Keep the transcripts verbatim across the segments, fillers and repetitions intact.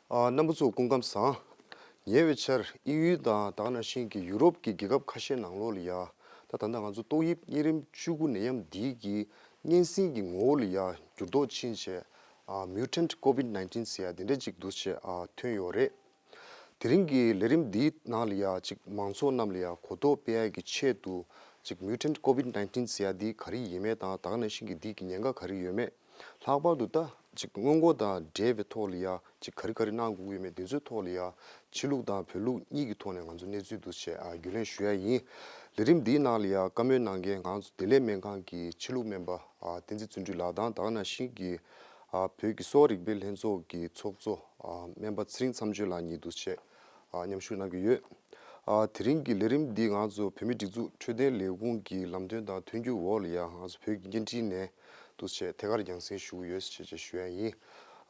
ཨ། རྣམ་པ་ཚོ་སྐུ་ཁམས་བཟང་། ཉེ་བའི་ཆར་དབྱིན་ཡུལ་དང་དེ་ག་ནང་བཞིན་གྱི་ཡུ་རོབ་ཀྱི་རྒྱལ་ཁབ་ཁ་ཤས་ནང་ལོགས་ལ་ཡ། ད་ད་ལྟ་ང་ཚོ་ཏོག་དབྱིབས་གཉན་རིམས་བཅུ་དགུ་ནད་ཡམས་འདི་གི་གཉན་སྲིན་གྱི་ངོ་བོ་ལ་ཡ་འགྱུར་ལྡོག་ཕྱིན་བྱས། ཨ། Mutant COVID nineteen ཟེར་ཡ་དེ་འདྲ་ཅིག་འདུག་བྱས། ཨ། ཐོན་ཡོད་རེད། དེ་རིང་གི་ལས་རིམ་འདིའི་ནང་ལ་ཡ་ཅིག་མང་ཚོགས་རྣམས་ལ་ཡ་གོ་རྟོགས་སྤེལ་ཡ་གི་ཆེད་དུ། ཅིག་Mutant COVID nineteen ཟེར་ཡ་འདི་ག་རེ་ཡིན་མིན་དང་དེ་ག་ནང་བཞིན་གྱི་འདི་གི་ཉེན་ཁ་ག་རེ་ཡོད་མེད། ལྷག་པར་དུ་ད་ཅིག་སྔོན་འགོག་དང་འབྲེལ་བའི་ཐོག་ལ་ཡ་ཅིག་ག་རེ་ག་རེ་གནང་དགོས་ཀྱི་ཡོད་མེད་འདི་ཚོའི་ཐོག་ལ་ཡ་ཕྱི་ལུགས་དང་བོད་ལུགས་གཉིས་ཀྱི་ཐོག་ནས་ང་ཚོ་གནས་ཚུལ་འདུག་བྱས། ཨ། རྒྱུས་ལོན་ཞུ་ཡ་ཡིན། ལས་རིམ་འདིའི་ནང་ལ་ཡ་བཀའ་མོལ་གནང་མཁན་ང་ཚོ་བདེ་ལེགས་སྨན་ཁང་གི་ཕྱི་ལུགས་སྨན་པ། ཨ། བསྟན་འཛིན་བརྩོན་འགྲུས་ལགས་དང་དེ་ག་ནང་བཞིན་གྱི། ཨ། བོད་ཀྱི་གསོ་བ་རིག་པའི་ལྷན་ཚོགས་ཀྱི་ཚོགས་གཙོ། ཨ། སྨན་པ་ཚེ་རིང་མཚམས་གཅོད་ལགས་གཉིས་འདུག་བྱས། ཨ། མཉམ་ཞུགས་གནང་གི་ཡོད། ཨ། དེ་རིང་གི་ལས་རིམ་འདི་ང་ཚོ་བོད་མིའི་སྒྲིག་འཛུགས་འཕྲོད་བསྟེན་ལས་ཁུངས་ཀྱི་ལམ་སྟོན་དང་མཐུན་འགྱུར་འོག་ལ་ཡ་ང་ཚོ་བོད་ཀྱི་བརྙན་འཕྲིན་ནས་འདུག་བྱས་ཐད་ཀར་རྒྱང་སྲིང་ཞུ་གི་ཡོད་ཅེས་བཅས་ཞུ་ཡ་ཡིན།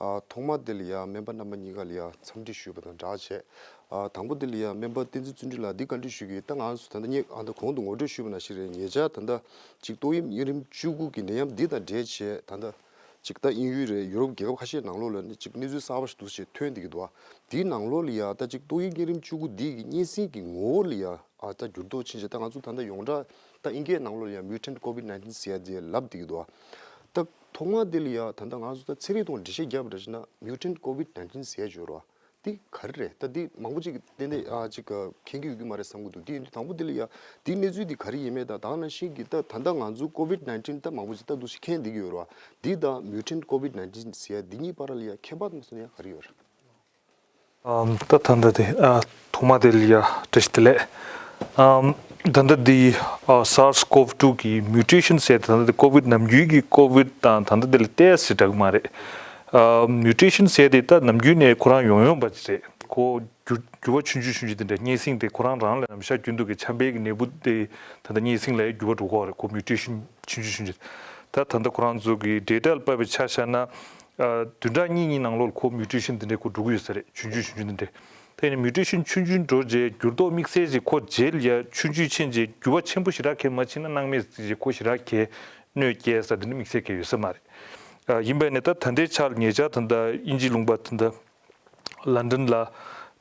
ཨ། ཐོག་མ་དེ་ལ་ཡ་སྨན་པ་རྣམ་པ་གཉིས་ཀ་ལ་ཡ་འཚམས་འདྲི་ཞུས་པ་དང་སྦྲགས་བྱས། ཨ། དང་པོ་དེ་ལ་ཡ་སྨན་པ་བསྟན་འཛིན་བརྩོན་འགྲུས་ལགས་འདི་བཀའ་འདྲི་ཞུ་གི་ཡོད། ད་ང་ཚོ་ད་ལྟ་ངས་ཨ་ད་གོང་དུ་ངོ་སྤྲོད་ཞུས་པ་ནང་བཞིན་རེད། ཉེ་ཆར་ད་ལྟ་ཅིག་ཏོག་དབྱིབས་གཉན་རིམས་བཅུ་དགུ་གི་ནད་ཡམས་འདི་དང་འབྲེལ་བྱས་ད་ལྟ་ཅིག་ད་དབྱིན་ཡུལ་རེད། ཡུ་རོབ་རྒྱལ་ཁབ་ཁ་ཤས་ནང་ལོགས་ལ་ནི་ཅིག་གནས་ཚུལ་གསར་པ་ཞིག་འདུག་ཅེས་ཐོན་བསྡད་ཀྱི་འདུག། ཨ། དེའི་ནང་ལོགས་ལ་ཡ་ད་ཅིག་ཏོག་དབྱིབས་གཉན་རིམས་བཅུ་དགུ་འདི་གི་གཉན་སྲིན་གྱི་ངོ་བོ་ལ་ཡ། ཨ། ད་འགྱུར་ལྡོག་ཕྱིན་བྱས་ད་ང་ཚོ་ད་ལྟ་ཡོངས་གྲགས་ད་ཨིན་སྐད་ནང་ལོགས་ལ་ཡ་Mutant COVID nineteen ཟེར་ཡ་དེ་ལབ་བསྡད་ཀྱི་འདུག། ཨ། ད་ཐོག་མ་དེ་ལ་ཡ་ད་ལྟ་ང་ཚོ་ད་ཚན་རིག་ཐོག་འགྲེལ་བཤད་བརྒྱབ་པ་འདྲ་བྱས་ན་Mutant COVID nineteen ཟེར་ཡ་ཅིག་ཡོད་རེད་བ། འདི་ག་རེ་རེད། ད་འདི་མང་པོ་ཅིག་གིས་ཏན་ཏན། ཨ། ཅིག་མཁྱེན་གྱི་ཡོད་ཀྱི་མ་རེད་བསམ་གྱི་འདུག། དེ་ཡིན་དུས་དང་པོ་འདི་ལ་ཡ་འདིའི་གནས་ཚུལ་འདི་ག་རེ་ཡིན་མིན་དང་དེ་ག་ནང་བཞིན་གྱི་ད་ད་ལྟ་ང་ཚོ་COVID nineteen ད་མང་པོ་ཅིག་ད་འདུག་སེ་མཁྱེན་བསྡད་ཀྱི་ཡོད་རེད་བ། འདི་དང་Mutant COVID nineteen ཟེར་ཡ་འདི་གཉིས་བར་ལ་ཡ་ཁྱད་པར་དུ་མ་སོང་ན་ཡ་ག་རེ་ཡོད་རེད། ཨམ། ད་ད་ལྟ་དེ། ཨ། ཐོག་མ་དེ་ལ་ཡ་བཀྲ་ཤིས་བདེ་ལེགས། ཨམ། ད་ལྟ་འདི། ཨ། SARS-CoV two གི་mutation ཟེར་ད་ལྟ་འདི་COVID ནམ་རྒྱུན་གྱི་COVID དང་ད་ལྟ་དེ་ལ་ཏོག་ཙམ་འདྲ་གི་མ་རེད། ཨ། mutation ཟེར་དེ་ད་ནམ་རྒྱུན་ནས་ཁོ་རང་ཡོང་ཡོང་པ་ཅིག་རེད། ཁོ་འགྱུར་འགྱུར་བ་ཆུང་ཆུང་ཆུང་ཆུང་དེ་འདྲ། གཉན་སྲིན་དེ་ཁོ་རང་རང་ལ་ནམ་ཞག་རྒྱུན་དུ་གི་ཆམ་པའི་གི་ནད་འབུ་དེ་ད་ལྟ་གཉན་སྲིན་ལ་འགྱུར་བ་འགྲོ་གི་རེད། ཁོ་mutation ཆུང་ཆུང་ཆུང་ཆུང་ད་ད་ལྟ་ཁོ་རང་ཚོ་གི་data ལ་དཔག་པའི་ཆ་བཞག་ན། ཨ། བདུན་ཕྲག་གཉིས་གཉིས་ནང་ལོགས་ལ་ཁོ་mutation དེ་འདྲ་ཁོ་འགྲོ་གི་ཡོད་ས་རེད། ཆུང་ཆུང་ཆུང་ཆུང་དེ་འདྲ། དེ་ནི་mutation ཆུང་ཆུང་འགྲོ་རྗེས་འགྱུར་ལྡོག་དམིགས་བསལ་ཅིག་ཁོ་རྗེས་ལ་ཡ་ཆུང་ཆུང་ཕྱིན་རྗེས་འགྱུར་བ་ཆེན་པོ་ཞེ་དྲག་གང་མ་ཕྱིན་ན་སྣང་མེད་ཅིག་ཁོ་ཞེ་དྲག་གི་གནོད་སྐྱེལ་ས་དེ་འདྲ་དམིགས་བསལ་གང་ཡོད་ས་མ་རེད། ཨ། ཡིན་པ་ནི་ད་ད་ལྟའི་ཆར་ཉེ་ཆར་ད་ལྟ་དབྱིན་ཇིའི་ལུང་པ་ད་ལྟ་ལན་ཌན་ལ།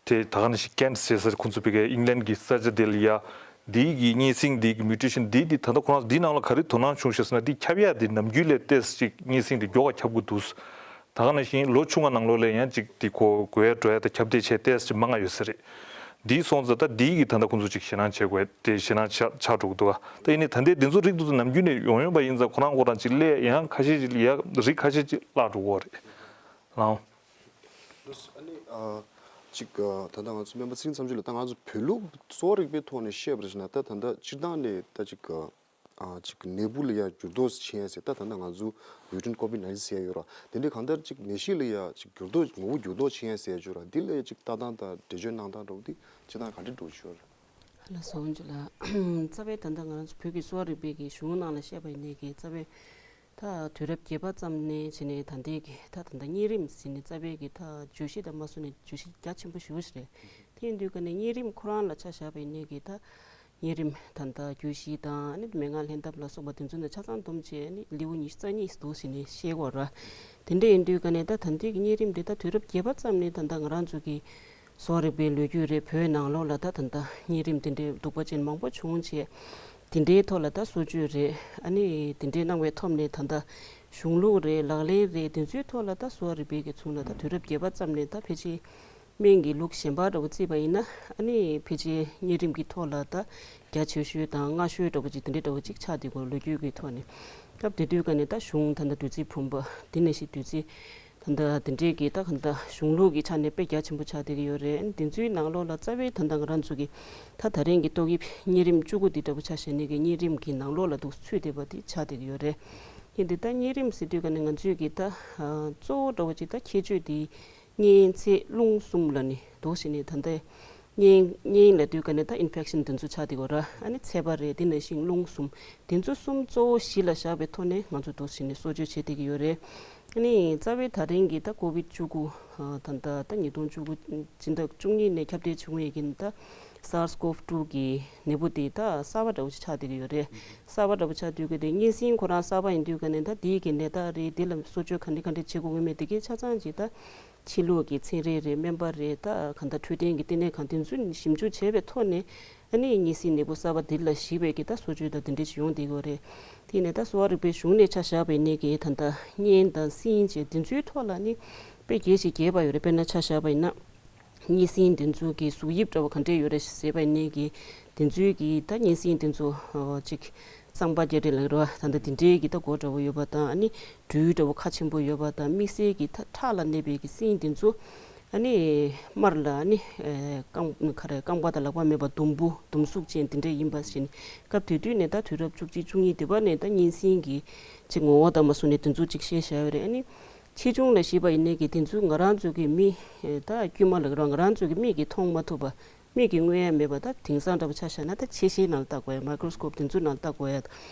དེ་ད་ག་ནང་བཞིན་Kent ཟེར་ས་ཁོང་ཚོ་བོད་སྐད་ཨིང་ལན་གྱི་ས་ཆ་དེ་ལ་ཡ། འདི་གི་གཉན་སྲིན་འདི་གི་mutation འདི་འདི་ད་ལྟ་ཁོ་རང་འདི་ནང་ལ་ག་རེ་དོ་སྣང་བྱུང་ཞེས་ཟེར་ན། འདི་ཁྱབ་ཡ་འདི་ནམ་རྒྱུན་ལས་ཏོག་ཙམ་ཅིག་གཉན་སྲིན་འདི་མགྱོགས་པ་ཁྱབ་དགོས་འདུག། ད་ག་ནང་བཞིན་ལོ་ཆུང་བ་ནང་ལོགས་ལ་ཡང་ཅིག་འདི་ཁོ་འགོས་ཡ་འགྲོ་ཡ་དང་ཁྱབ་གདལ་བྱས་ཏོག་ཙམ་ཅིག་མང་ང་ཡོད་ས་རེད། འདི་སོང་ཙང་ད་འདི་གི་ད་ལྟ་ཁོང་ཚོ་ཅིག་ཞེད་སྣང་བྱེད་དགོས་དེ་ཞེད་སྣང་ཆགས་ཆགས་འགྲོ་གི་འདུག་ག། ད་ཡིན་ནའི་ད་ལྟའི་འདི་ཚོ་རིགས་འདི་ཚོ་ནམ་རྒྱུན་ནས་ཡོང་ཡོང་པ་ཡིན་ཙང་ཁོ་རང་ཁོ་རང་ཅིག་སླེབས་ཡང་ཁ་ཤས་ཅིག་ལ་ཡ་རིགས་ཁ་ཤས་ཅིག་བརླག་འགྲོ་གི་རེད། ལའོ། ཨ་ནི། ཨ། ཅིག་ཨ། ད་ལྟ་ང་ཚོ་སྨན་པ་ཚེ་རིང་མཚམས་གཅོད་ལགས། ད་ང་ཚོ་བོད་ལུགས་གསོ་བ་རིག་པའི་ཐོག་ནས་བཤད་པ་རེད་ཟེར་ན། ད་ད་ལྟ་སྤྱིར་བཏང་ནས་ད་ཅིག་ཨ། ཅིག་ནད་འབུ་ལ་ཡ་འགྱུར་ལྡོག་ཕྱིན་ཡ་ཟེར། ད་ད་ལྟ་ང་ཚོ་Mutant COVID nineteen ཟེར་ཡ་ཡོད་ར། དེ་འདྲའི་གང་ལྟར་ཅིག་ནད་གཞི་ལ་ཡ་ཅིག་འགྱུར་ལྡོག་ངོ་བོ་འགྱུར་ལྡོག་ཕྱིན་ཡ་ཟེར་ཡ་ཅིག་ཡོད་ར། འདི་ལ་ཡ་ཅིག་ལྟ་སྟངས་དང་འགྲེལ་བརྗོད་གནང་སྟངས་འདྲ་བོ་འདི་སྤྱིར་བཏང་ག་འདྲ་འགྲོ་ཆོག་ར། ལགས་སོ། དབང་ཕྱུག་ལགས། རྩ་བའི་ད་ལྟ་ང་རང་ཚོ་བོད་ཀྱི་གསོ་བ་རིག་པའི་གི་གཞུང་ནང་ལ་བཤད་པ་ཡིན་ནའི་གི་རྩ་བའི་ད་དུས་རབས་བརྒྱད་པ་ཙམ་ནས་བྱས་ནས་ད་ལྟའི་གི་ད་ད་ལྟ་གཉན་རིམས་ཟེར་ནས་རྩ་བའི་གི་ད་བརྗོད་གཞི་དང་མ་སོ་ནས་བརྗོད་གཞི་རྒྱ་ཆེན་པོ་ཞེ་པོ་ཞིག་རེད། དེ་ཡིན་དུས་ཀ་ནས་གཉན་རིམས་ཁོ་རང་ལ་ཆ་བཞག་པ་ཡིན་ནའི་གི་ད་གཉན་རིམས་ད་ལྟ་བརྗོད་གཞི་དང་ཨ་ནི་མན་ངག་ལྷན་ཐབས་ལ་སོགས་པ་དེ་ཚོ་ནས་ཆ་ཚང་བསྡོམས་བྱས་ཨ་ནི་ལེའུ་ཉི་ཤུ་རྩ་གཉིས་འདུག་ཟེར་ནས་བཤད་ཀྱི་ཡོད་རེད། དེ་འདྲ་ཡིན་དུས་ཀ་ནས་ད་ད་ལྟའི་གི་གཉན་རིམས་དེ་ད་དུས་རབས་བརྒྱད་པ་ཙམ་ནས་ད་ལྟ་ང་རང་ཚོ་གི་གསོ་བ་རིག་པའི་ལོ་རྒྱུས་རེད། བོད་ནང་ལོགས་ལ་ད་ད་ལྟ་གཉན་རིམས་དེ་འདྲའི་གདུག་པ་ཅན་མང་པོ་བྱུང་བྱས། དེ་འདྲའི་ཐོག་ལ་ད་གསོ་བཅོས་རེད། ཨ་ནི་དེ་འདྲའི་གནང་བའི་ཐོག་ནས་ད་ལྟ་གཞུང་ལུགས་རེད། ལག་ལེན་རེད། དེ་ཚོའི་ཐོག་ལ་ད་གསོ་བ་རིག་པའི་གི་ཚུན་ལ་ད་དུས་རབས་བརྒྱད་པ་ཙམ་ནས་ད་ཕལ་ཆེར་སྨན་གྱི་ལུགས་གཞན་པ་འདྲ་བོ་བརྩིས་པ་ཡིན་ན་ཨ་ནི་ཕལ་ཆེར་གཉན་རིམས་ཀྱི་ཐོག་ལ་ད་རྒྱ་ཆེ་ཤོས་དང་སྔ་ཤོས་འདྲ་བོ་ཅིག་དེ་འདྲའི་འདྲ་བོ་ཅིག་ཆགས་བསྡད་ཀྱི་ཡོད་རེད། ལོ་རྒྱུས་ཀྱི་ཐོག་ནས། སྐབས་དེ་དུས་ཀ་ནས་ད་གཞུང་ད་ལྟ་བདུད་རྩི་བུམ་པ་དེ་ནང་བཞིན་བདུད་རྩི་ད་ལྟ་དེ་འདྲའི་གི་ད་ག་ད་གཞུང་ལུགས་ཀྱི་ཆ་ནས་དཔེ་རྒྱ་ཆེན་པོ་ཆགས་བསྡད་ཀྱི་ཡོད་རེད། དེ་ཚོའི་ནང་ལོགས་ལ་རྩ་བའི་ད་ལྟ་ང་རང་ཚོ་གི་ད་ད་རིང་གི་ཏོག་དབྱིབས་གཉན་རིམས་བཅུ་དགུ་འདི་འདྲ་པོ་ཆ་བཞག་ནས་གི་གཉན་རིམས་ཀྱི་ནང་ལོགས་ལ་འདུག་ཚུད་བསྡད་པ་འདི་ཆགས་བསྡད་ཀྱི་ཡོད་རེད། ཡིན་དེ་ད་གཉན་རིམས་ཟེར་དུས་ཀ་ནས་ང་ཚོས་གི་ད་གཙོ་བོ་འདྲ་བོ་ཅིག་ད་ཁྱད་ཆོས་འདི་གཉན་ཚད་རླུང་གསུམ་ལ་ནི་འདུག་བྱས་ནས་ད་ལྟ་གཉན་གཉན་ལབ་དུས་ཀ་ནས་ད་ཨིན་ཕེག་ཤན་དེ་ཚོ་ཆགས་བསྡད་ཀྱི་ཡོད་ར། ཨ་ནི་ཚད་པ་རེད། དེ་ནང་བཞིན་རླུང་གསུམ་དེ་ཚོ་གསུམ་གཙོ་བོ་གཞི་ལ་བཞག་པའི་ཐོག་ནས་ང་ཚོ་འདུག་བྱས་ནས་གསོ་བཅོས་བྱེད་བསྡད་ཀྱི་ཡོད་རེད། ཨ་ནི་རྩ་བའི་ད་རིང་གི་ད་ཀོ་ཝིད་བཅུ་དགུ་ད་ད་ད་ཉིས་སྟོང་བཅུ་དགུ་སྤྱི་ཟླ་བཅུ་གཉིས་ནས་ཁྱབ་གདལ་བྱུང་བའི་གི་ད་སཱར་སི་ཀོབ་ཊུ་གི་ནད་འབུ་དེ་ད་གསར་པ་འདྲ་བོ་ཞིག་ཆགས་བསྡད་ཀྱི་ཡོད་རེད། གསར་པ་འདྲ་བོ་ཆགས་དུས་ཀ་དེ་གཉན་སྲིན་ཁོ་རང་གསར་པ་ཡིན་དུས་ཀ་ནས་ད་དེའི་གི་ནད་རྟགས་རེད། དེ་ལ་གསོ་བཅོས་ག་འདྲ་ག་འདྲ་བྱེད་དགོས་ཀྱི་མེད་དེ་གའི་ཆ་ཚང་ཅིག་ད་ ཕྱི་ལོགས་ཀྱི་ཚན་རིག་རེད། སྨན་པ་རེད། ད་གང་ལྟར་འཕྲོད་བསྟེན་གྱི་བསྟི་གནས་ཁང་དེ་ཚོས་ཞིབ་འཇུག་བྱས་པའི་ཐོག་ནས། ཨ་ནི་གཉན་སྲིན་ནད་འབུ་གསར་པ་འདི་ལ་གཞིགས་པའི་གི་ད་གསོ་བཅོས་དང་དེ་འདྲས་ཅིག་ཡོང་བསྡད་ཀྱི་ཡོད་རེད། དེ་ནས་ད་གསོ་བ་རིག་པའི་གཞུང་ནས་ཆ་བཞག་པ་ཡིན་ནའི་གི་ད་ལྟ་གཉན་དང་སྲིན་བཅས་དེ་ཚོའི་ཐོག་ལ་ནི་དཔེ་རྒྱས་ཤིག་རྒྱས་པ་ཡོད་རེད། དཔེར་ན་ཆ་བཞག་པ་ཡིན་ན། གཉན་སྲིན་དེ་ཚོ་གི་གཟུགས་དབྱིབས་འདྲ་བོ་ག་འདྲས་ཡོད་རེད་ཟེར་བ་ཡིན་ནའི་གི་དེ་ཚོའི་གི་ད་གཉན་སྲིན་དེ་ཚོ་ཨོ་ཅིག་གཙང་པ་རྒྱ་རི་ལ་རོ་ད་ལྟ་དེ་འདྲའི་གི་ད་མགོ་འདྲ་བོ་ཡོད་པ་དང་། ཨ་ནི་སྦྲུལ་འདྲ་བོ་ཁ་ཆེན་པོ་ཡོད་པ་དང་། དམིགས་བསལ་གྱི་ད་ཁྲག་ལ་གནས་པའི་གི་སྲིན་དེ་ཚོ། ཨ་ནི་དམར་ལ་ཨ་ནི་ཨེ་རྐང་ག་རེ་རྐང་པ་དང་ལག་པ་མེད་པ་ཟླུམ་པོ་ཟླུམ་གཟུགས་ཅན་དེ་འདྲ་ཡིན་པ་བཞིན། སྐབས་དེ་དུས་ནས་ད་དུས་རབས་བཅུ་གཅིག་བཅུ་གཉིས་དེ་བར་ནས་ད་གཉན་སྲིན་གྱི་ཅིག་ངོ་བོ་དང་མ་སོ་ནས་དེ་ཚོ་ཅིག་བཤད་བཞག་ཡོད་རེད། ཨ་ནི་ཆེ་ཆུང་ལ་གཞིགས་པ་ཡིན་ནའི་གི་དེ་ཚོ་ང་རང་ཚོ་གི་མི་ད་དཀྱུས་མ་ལ་རང་ང་རང་ཚོ་གི་མིག་གིས་མཐོང་མ་ཐུབ་པ། མིག་གིས་མངོན་ཡ་མེད་པ། ད་དེང་སང་འདྲ་པོ་ཆ་བཞག་ན་ད་ཆེ་ཤེལ་ནང་ལ་ལྟ་དགོས་ཡ། མའི་ཀྲོ་སི་ཀོབ་དེ་ཚོའི་ནང་ལ་ལྟ་དགོས་ཡ།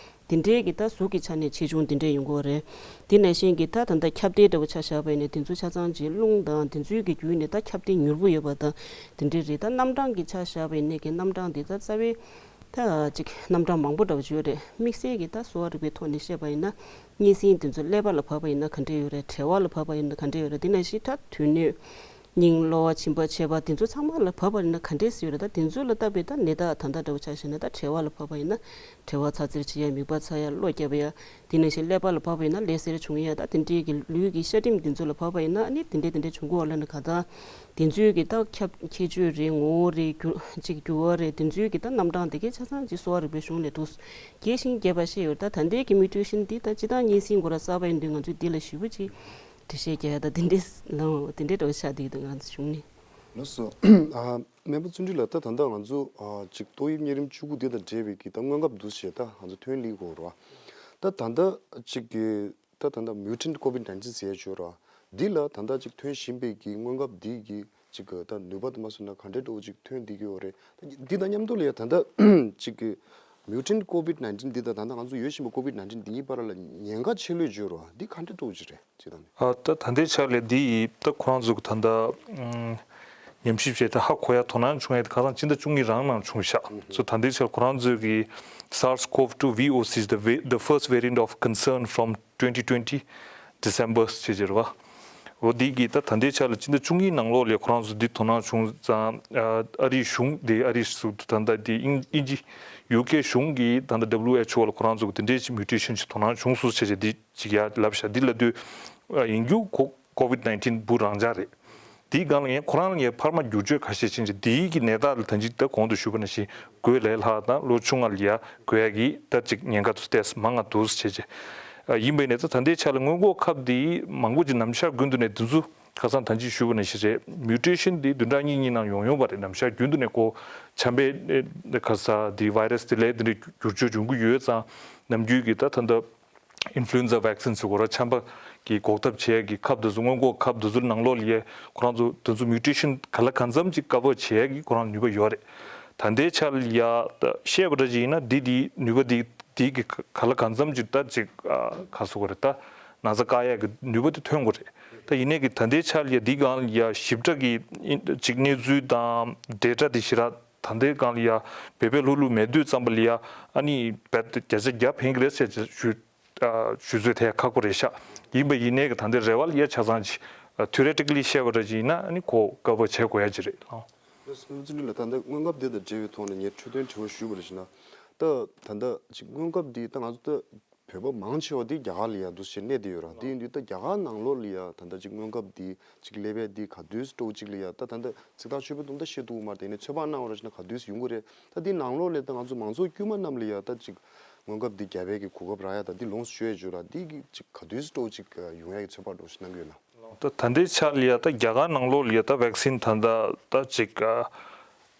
དེ་འདྲའི་གི་ད་གཟུགས་ཀྱི་ཆ་ནས་ཆེ་ཆུང་དེ་འདྲས་ཡོང་གི་ཡོད་རེད། དེ་ནང་བཞིན་གྱི་ད་ད་ལྟ་ཁྱབ་གདལ་འདྲ་པོ་ཆ་བཞག་པ་ཡིན་ན་དེ་ཚོ་ཆ་ཚང་གྱི་རླུང་དང་དེ་ཚོའི་གི་བརྒྱུད་ནས་ད་ཁྱབ་གདལ་མྱུར་པོ་ཡོད་པ་དང་དེ་འདྲས་རེད། ད་རྣམ་གྲངས་ཀྱི་ཆ་བཞག་པ་ཡིན་ནའི་གི་རྣམ་གྲངས་དེ་ད་རྩ་བའི་ད་ཅིག་རྣམ་གྲངས་མང་པོ་འདྲ་པོ་ཅིག་ཡོད་རེད། དམིགས་བསལ་གྱི་ད་གསོ་བ་རིག་པའི་ཐོག་ནས་བཤད་པ་ཡིན་ན། གཉན་སྲིན་དེ་ཚོ་ཀླད་པ་ལ་བབས་པ་ཡིན་ན་ག་འདྲས་ཡོད་རེད། གྲེ་བ་ལ་བབས་པ་ཡིན་ན་ག་འདྲས་ཡོད་རེད། དེ་ནང་བཞིན་ད་དོན་སྣོད། སྙིང་གློ་བ་མཆིན་པ་མཆེད་པ་དེ་ཚོ་ཚང་མ་ལ་བབས་པ་ཡིན་ན་ག་འདྲས་སེ་ཡོད་རེད། ད་དེ་ཚོ་ལ་བལྟས་པའི་ད་ནད་རྟགས་ད་ལྟ་འདྲ་པོ་ཆ་བཞག་ན། ད་གྲེ་བ་ལ་བབས་པ་ཡིན་ན་གྲེ་བ་ཚ་ཚེར་བྱེད་ཡ། མིད་པ་ཚ་ཡ། གློ་རྒྱབ་ཡ། དེ་ནང་བཞིན་ཀླད་པ་ལ་བབས་པ་ཡིན་ན་ཀླད་སེར་བྱུང་ཡ། ད་དེ་འདྲའི་གི་ལུས་ཀྱི་ཤ་སྒྲིམ་དེ་ཚོ་ལ་བབས་པ་ཡིན་ན་ཨ་ནི་དེ་འདྲས་དེ་འདྲས་བྱུང་གི་ཡོད་ལབ་ན་ག་ད། དེ་ཚོའི་གི་ད་ཁྱབ་ཁྱད་ཆོས་རེད། ངོ་བོ་རེད། འགྱུར་ཅིག་འགྱུར་བ་རེད། དེ་ཚོའི་གི་ད་རྣམ་གྲངས་དེ་གའི་ཆ་ཚང་ཅིག་གསོ་བ་རིག་པའི་གཞུང་ནས་འདུག་རྒྱས་ཤིང་རྒྱས་པ་བཤད་ཡོད། ད་ད་ལྟའི་གི་མིའུ་ཊེ་ཤན་འདི་ད་སྤྱིར་བཏང་གཉན་སྲིན་ཁོ་རང་གསར་པ་ཡིན་དུས་ང་ཚོས་འདི་ལ་ཞེ་པོ་ཅིག་འགྲེལ་བཤད་རྒྱག་ཡ་ད་དེ་འདྲས་ལ་དེ་འདྲས་འདྲ་བོ་ཆགས་བསྡད་ཀྱི་འདུག་ང་ཚོ་གཞུང་ནས། ལགས་སོ། ཨ། སྨན་པ་བརྩོན་འགྲུས་ལགས། ད་ད་ལྟ་ང་ཚོ་ཨ་ཅིག་ཏོག་དབྱིབས་གཉན་རིམས་བཅུ་དགུ་འདི་དང་འབྲེལ་བའི་གི་ད་སྔོན་ཁབ་འདུག་སེ་ད་ང་ཚོ་ཐོན་སླེབས་ཀྱི་ཡོད་རེད་བ། ད་ད་ལྟ་ཅིག་གི་ད་ད་ལྟ་མིའུ་ཊན་ཊི་ཀོ་ཝིཌ་ནའིན་ཊིན་ཟེར་ཡ་ཅིག་ཡོད་རེད་བ། འདི་ལ་ད་ལྟ་ཅིག་ཐོན་བཞིན་པའི་གི་སྔོན་ཁབ་འདི་གི་ཅིག་གི་ད་ནུས་པ་དུ་མ་སོང་ན་ག་འདྲའི་འདྲ་བོ་ཅིག་ཐོན་བསྡད་ཀྱི་ཡོད་རེད། ད་འདི་དང་མཉམ་དུ་ལ་ཡ་ད་ལྟ་ཅིག་གི་མིའུ་ཊན་ཊི་ཀོ་ཝིཌ་ནའིན་ཊིན་འདི་དང་ད་ལྟ་ང་ཚོ་ཡོད་བཞིན་པ་ཀོ་ཝིཌ་ནའིན་ཊིན་འདི་གཉིས་བར་ལ་ཉེན་ཁ་ཆེ་ལོས་ཅིག་ཡོད་རེད་བ། འདི་ག་འདྲའི་འདྲ་བོ་ཅིག་རེད་ཅེས་དང་། ཨ། ད་ད་ལྟའི་ཆ་ལ་འདི་ཡི་ད་ཁོ་རང་ཚོ་གི་ད་ལྟ་ཨམ་ཉམས་ཞིབ་བྱས་ད་ཧ་གོ་ཡ་དོ་སྣང་བྱུང་ཡ་དེ་ཁ་སང་ཕྱི་ཟླ་བཅུ་གཉིས་རང་ནང་བྱུང་ཤག་ཚོ། ད་ལྟའི་ཆར་ཁོ་རང་ཚོས་གི་SARS-CoV-two V O C is the va- the first variant of concern from twenty twenty December ཞེས་བརྗོད་རེད་བ། འོ་འདི་གི་ད་ད་ལྟའི་ཆར་ལ་ཕྱི་ཟླ་བཅུ་གཉིས་ནང་ལོགས་ལ་ཁོ་རང་ཚོ་འདི་དོ་སྣང་བྱུང་ཙང་། ཨ་ཨ་རིའི་གཞུང་དེ་ཨ་རིའི་གཞུང་ད་ལྟ་དེ་དབྱིན་དབྱིན་ཇི་ཡུ་ཀེ་གཞུང་གིས་ད་ལྟ་W H O ལ་ཁོ་རང་ཚོ་གི་དེ་འདྲའི་ཅིག་མིའུ་ཊེ་ཤན་ཅིག་དོ་སྣང་བྱུང་སོང་ཞེས་བྱས་འདི་ཅིག་ཡ་ལབ་ཤག་འདི་ལབ་དུས་ཨ་ཡིན་རྒྱུ་ཁོ་ཀོ་ཝིཌ་ནའིན་ཊིན་འབུ་རང་འཇགས་རེད། དེའི་སྒང་ལ་ཡང་ཁོ་རང་ལ་ཡང་འཕར་མ་འགྱུར་བཅོས་ཁ་ཤས་ཕྱིན་རྗེས་དེའི་གི་ནད་རྟགས་ལ་ད་ཅི་ད་གོང་དུ་ཞུས་པ་ནང་བཞིན་འགོས་ལས་སླ་དང་ལོ་ཆུང་ང་ལ་ཡ་འགོས་ཡ་གི་ད་ཅིག་ཉེན་ཁ་དུ་ཏོག་ཙམ་མང་ང་འདུག་ཟེར་བྱས་རྗེས། ཨ་ཡིན་པའི་ནས་ད་ད་ལྟའི་ཆ་ལ་སྔོན་འགོག་ཁབ་དེ་མང་པོ་ཅིག་ནམ་ཞག་རྒྱུན་དུ་ནས་དེ་ཚོ་ཁ་སང་ད་ཅི་ཞུས་པ་ནང་བཞིན་རེད། མིའུ་ཊེ་ཤན་དེ་བདུན་ཕྲག་གཉིས་གཉིས་ནང་ཡོང་ཡོང་བ་རེད། ནམ་ཞག་རྒྱུན་དུ་ནས་ཁོ་ཆམ་པའི་ཁ་ས་དེ་བྷའི་རས་དེ་ལས་དེ་འདྲའི་འགྱུར་བཅོས་འབྱུང་གི་ཡོད་ཙང་ནམ་རྒྱུན་གྱི་ད་ད་ལྟ་ཨིན་ཕུ་ལུ་ཨེན་ཛ་ཝེག་སིན་ཟེར་གོ་ར་ཆམ་པ་གི་འགོག་ཐབས་བྱེད་ཡ་གི་ཁབ་དེ་ཚོ་སྔོན་འགོག་ཁབ་དེ་ཚོ་ནང་ལོགས་ལ་ཡ་ཁོ་རང་ཚོ་དེ་ཚོ་མིའུ་ཊེ་ཤན་ག་ལ་གང་འཚམ་ཅིག་ཀ་བར་བྱེད་ཡ་གི་ཁོ་རང་ནུས་པ་ཡོད་རེད། ད་ལྟའི་ཆ་ལ་ཡ་ད་བཤད་པ་འདྲ་ཅིག་ཡིན་ན་འདི་དེའི་ནུས་པ་འདི་འདི་གི་ག་ལ་གང་འཚམ་ཅིག་ད་ཅིག་ཨ་ག་ཟེར་དགོས་རེད། ད་ན་ཚ་བཀག་ཡ་གི་ནུས་པ་དེ་ཐོན་དགོས་རེད། ད་ཡིན་ནའི་གི་ད་ལྟའི་ཆ་ལ་ཡ་འདི་སྒང་ལ་ཡ་ཞིབ་ཕྲ་གི་ཅིག་གནས་ཚུལ་དང་ཌེ་ཊ་དེ་ཞེ་དྲག་ད་ལྟའི་སྒང་ལ་ཡ་བེད་སྤེལ་ལྷུག་ལྷུག་མེད་དུས་ཙམ་པ་ལ་ཡ་ཨ་ནི་རྦད་དེ་བརྒྱ་ཆ་བརྒྱ་ཕན་གི་རེད་ཟེར་ཞུ་ཨ་ཞུ་ཚོད་ཐལ་ཁག་པོ་རེད་ཤག་ཡིན་པ་ཡིན་ནའི་གི་ད་ལྟའི་རེ་བ་ལ་ཡ་ཆ་ཚང་ཅིག་ཐི་ཨོ་རི་ཊི་ཀ་ལི་བཤད་པ་འདྲ་ཅིག་ཡིན་ན་ཨ་ནི་ཁོ་ཀ་བར་བྱེད་དགོས་ཡ་ཅིག་རེད་ཨང་། ལགས་སོ། སྨན་པ་བརྩོན་འགྲུས་ལགས། ད་ལྟ་སྔོན་ཁབ་འདི་དང་འབྲེལ་བའི་ཐོག་ནས་ངས་འཕྲོས་དོན་དྲི་བ་ཞུས་པ་རེད་ཞུ་ན། ད་ད་ལྟ་ཅིག་སྔོན་ཁབ་འདི་ད་ང་ཚོ་ད་བོད་པ་མང་ཆེ་བ་འདི་རྒྱ་གར་ལ་ཡ་འདུག་སེ་གནས་བསྡད་ཡོད་ར། འདི་ཡིན་དུས་ད་རྒྱ་གར་ནང་ལོགས་ལ་ཡ་ད་ལྟ་ཅིག་སྔོན་ཁབ་འདི་ཅིག་ཀླད་པའི་འདི་ག་དུས་སྤྲོ་ཅིག་ལ་ཡ་ད་ད་ལྟ་ཚིག་ཐག་ཆོད་པོ་འདུག་ད་ཤེས་ཐུབ་ཀྱི་མ་རེད། དེ་ནས་ཚོད་དཔག་གནང་བ་ར་ཞུ་ན་ག་དུས་ཡོང་གི་རེད། ད་འདི་ནང་ལོགས་ལ་ད་ང་ཚོ་མང་ཚོགས་དཀྱུས་མ་རྣམས་ལ་ཡ་ད་ཅིག་སྔོན་ཁབ་འདི་རྒྱག་པའི་གི་གོ་སྐབས་རག་ཡ་ད་འདི་ལོངས་སུ་སྤྱོད་ཡ་ཅིག་ཡོད་ར། འདི་གི་ཅིག་ག་དུས་སྤྲོ་ཅིག་ཡོང་ཡ་གི་ཚོད་དཔག་འདྲ་ཞིག་གནང་གི་ཡོད་ན། ད་ད་ལྟའི་ཆ་ལ་ཡ་ད་རྒྱ་གར་ནང་ལོགས་ལ་ཡ་ད་ཝེག་སིན་ད་ལྟ་ད་ཅིག་ཨ་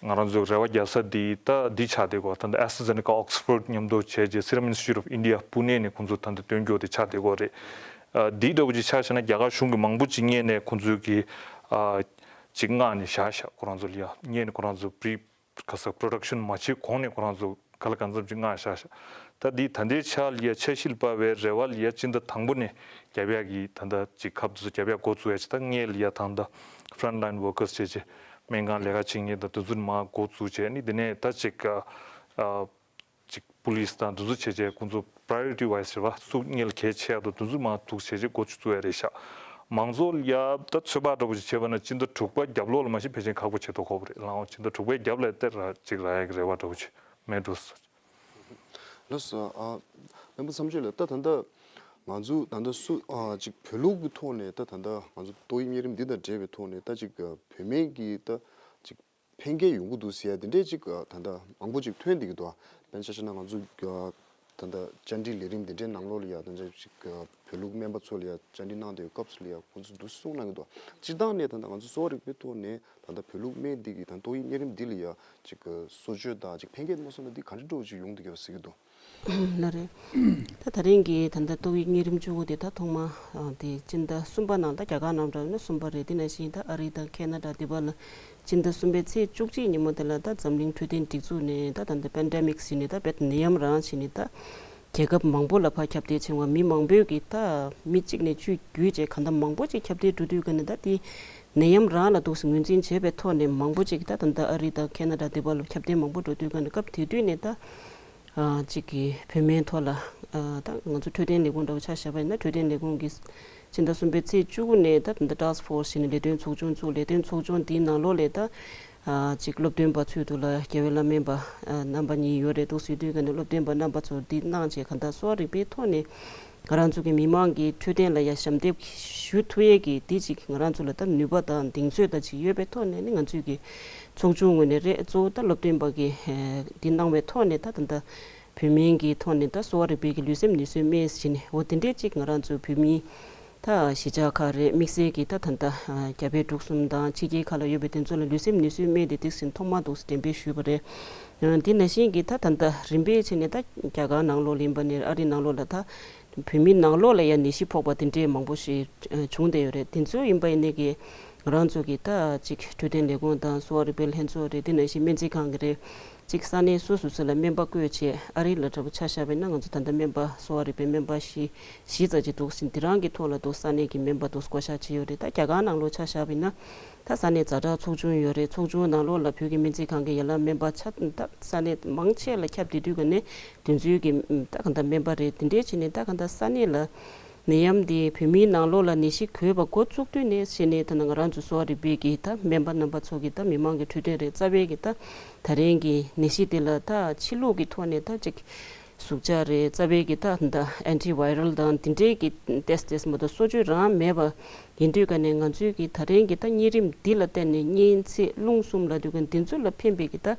ང་རང་ཚོ་རེ་བ་རྒྱག་ས་འདི་ད་འདི་ཆགས་བསྡད་ཀྱི་ཡོད། ད་ལྟ་ཨེ་སི་ཊ་ཛེ་ནེ་ཀ་ཨོག་སི་ཕོརཌ་མཉམ་དུ་བྱས་རྗེས་སི་རམ་ཨིན་སི་ཊི་ཊུཊ་ཨོཕ་ཨིན་ཌི་ཡ་པུ་ནེ་ནས་ཁོང་ཚོ་ད་ལྟ་བཏོན་རྒྱུ་དེ་ཆགས་བསྡད་ཀྱི་ཡོད་རེད། ཨ་འདིའི་འདྲ་བོ་ཅིག་ཆ་བཞག་ན་རྒྱ་གར་གཞུང་གི་མང་པོ་ཅིག་སྔོན་ནས་ཁོང་ཚོའི་གི་ཨ་ཅིག་མངགས་ནས་བཞག་བཞག་ཁོ་རང་ཚོ་ལ་ཡ་སྔོན་ནས་ཁོ་རང་ཚོ་པི་རི་ག་ས་པྲོ་ཌག་ཤན་མ་བྱེད་གོང་ནས་ཁོ་རང་ཚོ་ག་ལ་གང་འཚམ་ཅིག་མངགས་བཞག་ཤག་ད་འདི་ད་ལྟའི་ཆ་ལ་ཡ་འཆར་གཞི་ལ་དཔག་པའི་རེ་བ་ལ་ཡ་སྤྱི་ཟླ་དང་པོ་ནས་རྒྱབ་ཡག་གི་ད་ལྟ་ཅིག་ཁབ་དེ་ཚོ་རྒྱབ་ཡག་འགོ་བཙུགས་ཡ་ཅིག་ད་སྔོན་ལ་ཡ་ད་ལྟ་ཕྲོན་ཊི་ལའིན་ཝོར་ཀར་སི་བྱས་བྱས་སྨན་ཁང་ལས་ཀ་བྱེད་མཁན་དང་དེ་ཚོ་མར་འགོ་བཙུགས་བྱས་ནི་དེ་ནས་ད་ཅིག་ཨ་ཅིག་པུ་ལིས་དང་དེ་ཚོ་བྱས་བྱས་ཁོང་ཚོ་པ་རའི་ཡོ་རི་ཊི་ཝའི་སི་རེད་བ། སུ་སྔོན་ལ་གལ་ཆེ་ཡག་དང་དེ་ཚོ་མར་འདུག་བྱས་བྱས་འགོ་བཙུགས་ཡ་རེད་ཤག་མང་ཚོགས་ལ་ཡ་ད་ཚོད་དཔག་འདྲ་པོ་ཅིག་བྱས་པ་ན་སྤྱི་ཟླ་དྲུག་པ་རྒྱབ་ལོགས་ལ་མ་གཞི་ཕལ་ཆེར་ཁག་པོ་ཆེ་དོ་ཁོ་པ་རེད། ལའང་སྤྱི་ཟླ་དྲུག་པའི་རྒྱབ་ལ་དེ་ར་ཅིག་རག་ཡག་གི་རེ་བ་འདྲ་པོ་ཅིག་མེད་འགྲོ་ས། ལགས་སོ། ཨ། སྤེན་པ་མཚམས་གཅོད་ལགས། ད་ད་ལྟ་ང་ཚོ་ད་ལྟ་སུ་ཨ་ཅིག་བོད་ལུགས་ཀྱི་ཐོག་ནས་ད་ད་ལྟ་ང་ཚོ་ཏོག་དབྱིབས་གཉན་རིམས་འདི་དང་འབྲེལ་བའི་ཐོག་ནས་ད་ཅིག་བོད་སྨན་གྱི་ད་ཅིག་ཕན་སྐྱེད་ཡོང་གི་འདུག་ཟེར་ཡ་དེ་འདྲས་ཅིག་ད་ལྟ་མང་པོ་ཅིག་ཐོན་བསྡད་ཀྱི་འདུག་དཔེར་ན་ཆ་བཞག་ན་ང་ཚོ་ད་ལྟ་བཅར་འདྲི་ལས་རིམ་དེ་འདྲའི་ནང་ལོགས་ལ་ཡ་ད་ལྟ་ཅིག་བོད་ལུགས་སྨན་པ་ཚོ་ལ་ཡ་བཅར་འདྲི་གནང་བསྡད་ཡོད་སྐབས་སུ་ལ་ཡ་ཁོང་ཚོས་འདུག་གསུངས་གནང་གི་འདུག་སྤྱིར་བཏང་ནས་ད་ལྟ་ང་ཚོ་གསོ་བ་རིག་པའི་ཐོག་ནས་ད་ལྟ་བོད་ལུགས་སྨན་འདི་གིས་ད་ཏོག་དབྱིབས་གཉན་རིམས་འདི་ལ་ཡ་ཅིག་གསོ་བཅོས་དང་ཅིག་ཕན་སྐྱེད་མ་སོང་ན་འདི་ག་འདྲ་འདྲ་བོ་ཅིག་ཡོང་བསྡད་ཀྱི་ཡོད་ཟེར་གྱི་འདུག་ལགས་རེད། ད་ད་རིང་གི་ད་ལྟ་ཏོག་དབྱིབས་གཉན་རིམས་བཅུ་དགུ་དེ་ད་ཐོག་མ་ཨ་དེ་སྤྱི་ཟླ་གསུམ་པ་ནང་ད་རྒྱ་གར་ནང་འདྲ་བ་ན་གསུམ་པ་རེད། དེ་ནང་བཞིན་ད་ཨ་རི་དང་ཁེ་ན་ཌ་འདི་པ་ལ་སྤྱི་ཟླ་གསུམ་པའི་ཚེས་བཅུ་གཅིག་ཉིན་མོ་དེ་ལ་ད་འཛམ་གླིང་འཕྲོད་བསྟེན་སྒྲིག་འཛུགས་ནས་ད་ད་ལྟ་པེན་ཌེ་མིག་ཟེར་ནས་ད་དཔེ་ནད་ཡམས་རང་བྱས་ནས་ད་རྒྱལ་ཁབ་མང་པོ་ལ་ཕར་ཁྱབ་གདལ་ཕྱིན་པ། མི་མང་པོས་ཀྱི་ད་མི་གཅིག་ནས་བཅུ་བརྒྱུད་བྱས་གང་ལྟར་མང་པོ་ཅིག་ཁྱབ་གདལ་འགྲོ་དུས་ཀ་ནས་ད་དེ་ནད་ཡམས་རང་ལ་འདུག་སེ་ངོས་འཛིན་བྱས་པའི་ཐོག་ནས་མང་པོ་ཅིག་ད་ད་ལྟ་ཨ་རི་དང་ཁེ་ན་ཌ་འདི་པ་ལ་ཁྱབ་གདལ་མང་པོ་འགྲོ་དུས་ཀ་ནས་སྐབས་དེ་དུས་ནས་ད། ཨ་གཅིག་གི་བོད་སྨན་ཐོག་ལ་ཨ་ད་ང་ཚོ་འཕྲོད་བསྟེན་ལས་ཁུངས་འདྲ་བོ་ཆ་བཞག་པ་ཡིན་ན་འཕྲོད་བསྟེན་ལས་ཁུངས་ཀྱིས་སྤྱི་ཟླ་གསུམ་པའི་ཚེས་བཅུ་དགུ་ནས་ད་ད་ལྟ་ཊཱསྐ་ཕོར་སི་ཞེས་ནས་ལས་དོན་ཚོགས་ཆུང་བཙུགས། ལས་དོན་ཚོགས་ཆུང་འདིའི་ནང་ལོགས་ལ་ད་ཨ་གཅིག་སློབ་སྟོན་པ་ཚུད་འདུག་ལ་རྒྱལ་བའི་བླ་སྨན་པ་ཨ་རྣམ་པ་གཉིས་ཡོད་རེད་འདུག་ཟེར་དུས་ཀ་ནས་སློབ་སྟོན་པ་རྣམ་པ་ཚོ་འདི་གནང་བྱས་གང་ལྟར་གསོ་བ་རིག་པའི་ཐོག་ནས་ང་རང་ཚོ་གི་མི་མང་གི་འཕྲོད་བསྟེན་ལ་ཡ་ཞབས་འདེགས་ཞུ་ཐུབ་ཡས་ཀྱི་འདི་གཅིག་ང་རང་ཚོ་ལ་ད་ནུས་པ་དང་གདེང་ཚོད་དང་གཅིག་ཡོད་པའི་ཐོག་ནས་ནི་ང་ཚོས་ཀྱི་ཚོགས་ཆུང་ངོས་ནས་རེད། གཙོ་བོ་ད་སློབ་སྟོན་པ་གིས་འདི་གནང་བའི་ཐོག་ནས་ད་ད་ལྟ་བོད་སྨན་གྱི་ཐོག་ནས་ད་གསོ་བ་རིག་པའི་གི་ལུས་སེམས་ནུས་གསོའི་སྨན་ཟེར་ནས་འོ་དེ་འདྲས་གཅིག་ང་རང་ཚོ་བོད་མིའི་ད་གཞིས་ཆགས་ཁག་རེད། དམིགས་བསལ་གྱི་ད་ད་ལྟ་རྒྱ་བལ་འབྲུག་གསུམ་དང་ཕྱི་རྒྱལ་ཁག་ལ་ཡོད་པའི་དེ་ཚོ་ལ་ལུས་སེམས་ནུས་གསོའི་སྨན་དེ་ཏོག་ཙམ་ཐོག་མ་འདུག་སེ་འགྲེམས་སྤེལ་ཞུས་པ་རེད། འདི་ནང་བཞིན་གྱི་ད་ད་ལྟ་རིམ་པས་བྱས་ནས་ད་རྒྱ་གར་ནང་ལོགས་ལ་ཡིན་པ་ནས་ཨ་རི་ནང་ལོགས་ལ་ད་བོད་མིའི་ནང་ལོགས་ལ་ཡང་ནད་གཞི་ཕོག་པ་དེ་འདྲས་མང་པོ་ཞིག་བྱུང་བསྡད་ཡོད་རེད། དེ་ཚོ་ཡིན་པ་ཡིན་ནའི་གི་ང་རང་ཚོ་གི་ད་ཅིག་འཕྲོད་བསྟེན་ལས་ཁུངས་དང་གསོ་བ་རིག་པའི་ལྷན་ཚོགས་རེད། དེ་ནང་བཞིན་སྨན་རྩིས་ཁང་གི་རེད། ཅིག་ས་གནས་སོ་སོ་སོ་ལ་སྨན་པ་བསྐོས་བྱས་ཨ་རི་ལ་འདྲ་པོ་ཆ་བཞག་པ་ཡིན་ན་ང་ཚོ་ད་ལྟ་སྨན་པ་གསོ་བ་རིག་པའི་སྨན་པ་བཞི་བཞི་ཙམ་ཅིག་འདུག་ཟིན། འདི་རང་གི་ཐོག་ལ་འདུག་ས་གནས་ཀྱི་སྨན་པ་འདུག་བསྐོ་བཞག་བྱས་ཡོད་རེད། ད་རྒྱ་གར་ནང་ལོགས་ཆ་བཞག་པ་ཡིན་ན་ད་ས་གནས་ཛ་དྲག་ཚོགས་ཆུང་ཡོད་རེད། ཚོགས་ཆུང་ནང་ལོགས་ལ་བོད་ཀྱི་སྨན་རྩིས་ཁང་གི་ཡན་ལག་སྨན་པ་ཆ་ད་ས་གནས་མང་ཆེ་ལ་ཁྱབ་བསྡད་དུས་ཀ་ནས་དེ་ཚོའི་གི་ད་ག་འདྲ་སྨན་པ་རེད། དེ་འདྲས་བྱས་ནས་ད་ག་འདྲ་ས་གནས་ལ་ནད་ཡམས་འདི་བོད་མིའི་ནང་ལོགས་ལ་ནད་གཞི་འགོས་པ་འགོ་བཙུགས་དུས་ནས་བྱས་ནས་ད་ང་རང་ཚོ་གསོ་བ་རིག་པའི་གི་ད་སྨན་པ་རྣམ་པ་ཚོ་གི་ད་མི་མང་གི་འཕྲོད་བསྟེན་རེད། རྩ་བའི་གི་ད་ད་རིང་གི་ནད་གཞི་འདི་ལ་ད་ཕྱི་ལུགས་ཀྱི་ཐོག་ནས་ད་ཅིག་ཟུག་གཅོག་རེད། རྩ་བའི་གི་ད་ད་ཨན་ཊི་བྷའི་རལ་དང་འདི་འདྲའི་གི་ཏེས་ཏེས་མ་གཏོགས་གསོ་བཅོས་རང་མེད་པ་ཡིན་དུས་ཀ་ནས་ང་ཚོའི་གི་ད་རིང་གི་ད་གཉན་རིམས་འདི་ལ་བརྟེན་ནས་གཉན་ཚད་རླུང་གསུམ་ལ་དུས་ཀ་འདི་ཚོ་ལ་ཕན་པའི་གི་ད་